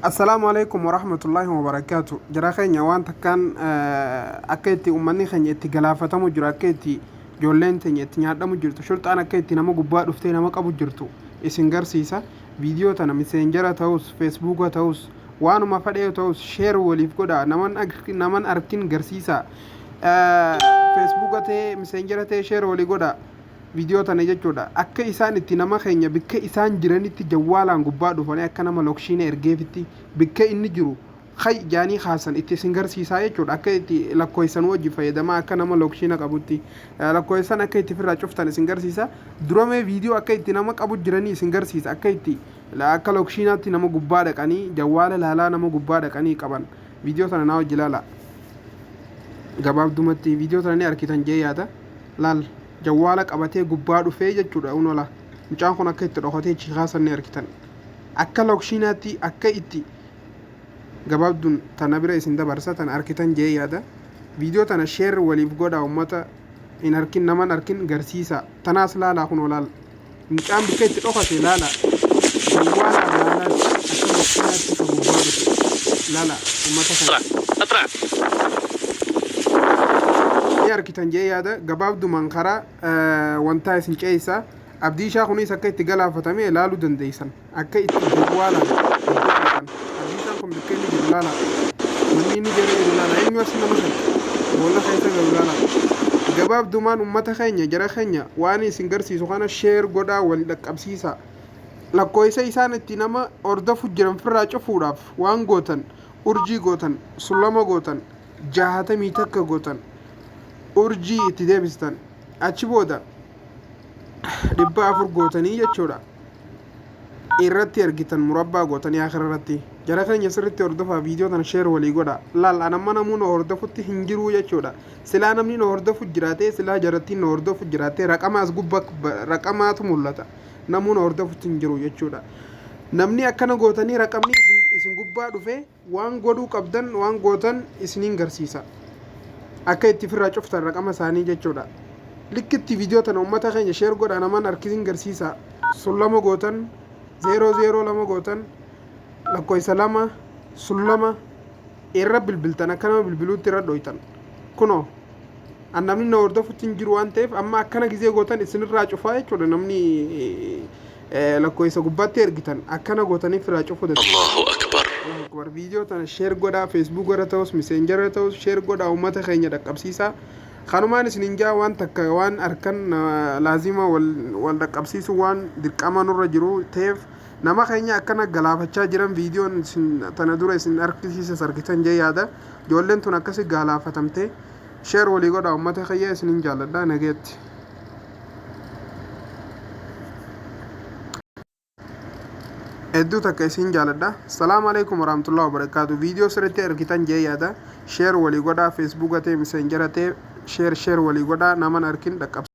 Assalaamu alaikum warahmatullaahi wabarakaatu. Jara keenya waan takkaan akka itti uummanni keenya itti galaafatamu jiru, akka itti ijoolleen teenya itti nyaadhamu jirtu, shurxaan akka itti nama gubbaa dhuftee nama qabu jirtu isin garsiisa. Viidiyoo tana miseenjara ta'us, feesbuuka ta'us, waanuma fadhee ta'us sheer waliif godha, naman arkin garsiisa. Feesbuuka ta'ee miseenjara ta'ee sheer walii godha. Viidiyoo tana jechuudha. Akka isaan itti nama keenya bikka isaan jiranitti jawwaalaan gubbaa dhufanii akka nama lokshiina ergeefitti bikka inni jiru hay jaanii kaasan itti isin garsiisaa jechuudha. Akka itti lakkoofsan wajji fayyadamaa akka nama lokshiina qabutti lakkoofsan akka itti firraa cuftan isin garsiisa. Duramee viidiyoo akka itti nama qabu jiranii isin garsiisa. Akka itti akka lokshiinaatti nama gubbaa dhaqanii jawwaala laalaa nama gubbaa dhaqanii qaban. Viidiyoo tana naa wajji laala. Gabaabdumatti viidiyoo tana ni arkitan jee yaada. Laal jawwaala qabatee gubbaa dhufee jechuudha. Unola mucaan kun akka itti dhokatee achi kaasan ni argitan. Akka lokshiinaatti akka itti gabaabduun tana bira isin dabarsa, tana arkitan jee yaada. Viidiyoo tana sheer waliif godha, ummata hin arkin, naman arkin garsiisa. Tanaas laalaa, kun olaal mucaan bikka itti dhokate laala, jawwaala laalaa akka lokshiinaatti ka gubbaa dhufe laala ummata kana. اطلع اطلع. Ni arkitan jee yaada. Gabaabdumaan karaa wantaa isin ceeysa. Abdiishaa kunis akka itti galaafatame ilaaluu dandeeysan, akka itti jawwaalaan gubbaa dhaqan. Abdiishaan kun bikka inni jiru laala, manni inni jala jiru laala, eenyu as nama shakka boolla keessa galu laala. Gabaabdumaan ummata keenya, jara keenya, waan isin garsiisu kana sheer godhaa, wal dhaqqabsiisa. Lakkoofsa isaan itti nama hordofu jiran firraa cufuudhaaf waan gootan: urjii gootan, sulama gootan, 61 gootan, urjii itti deebistan, achi booda 400 gootanii jechuudha. Irratti ergitan murabbaa gootanii akira irratti. Jara keenya, sirritti hordofaa, viidiyoo tana share walii godha. Laal, anamma namuu na hordofutti hin jiruu jechuudha. Silaa namni na hordofu jiraatee, silaa jarattiin na hordofu jiraatee, raqama as gubba raqamaatu mul'ata. Namuu na hordofutti hin jiru jechuudha. Namni akkana gootanii raqamni isin gubbaa dhufe waan godhuu qabdan, waan gootan isiniin garsiisa, akka itti firraa cuftan raqama isaanii jechuudha. Likkitti viidiyoo tana ummata keenya share godha, naman harkisin garsiisa. Sullama gootan, 0 0 2 gootan, lakkoofsa 2 sullama irra bilbiltan, akka nama bilbiluutti irra dhoytan. Kunoo an namni na hordofutti hin jiru waan ta'eef, amma akkana gizee gootan isinirraa cufaa jechuudha. Namni lakkoofsa gubbaatti ergitan akkana gootanii firraa cufuu dandeessu. الله أكبر. Allahu Akbar. Viidiyoo tana share godhaa, Facebook irra ta'us, Messenger irra ta'us share godhaa, uummata keenya dhaqqabsiisaa. Kanumaan isinin jaa. Waan takka waan harkan laazima wal dhaqqabsiisu waan dirqama nurra jiru ta'eef, nama keenya akkana galaafachaa jiran viidiyoon isin tana dura isin argisiisas argitan jee yaada. Ijoolleen tun akkasi galaafatamte. Share walii godhaa, uummata kiyya, isinin jaalladha, nageetti. Hedduu takka isin jaaladha. Salaamu alaikum warahmatullahi wabarakaatu. Viidiyoo sirriitti argitan jee yaada. Share walii godhaa, Feesbuuka ta'e, Miseenjara ta'e, share share walii godhaa, naman arkin dhaqqabsiisa.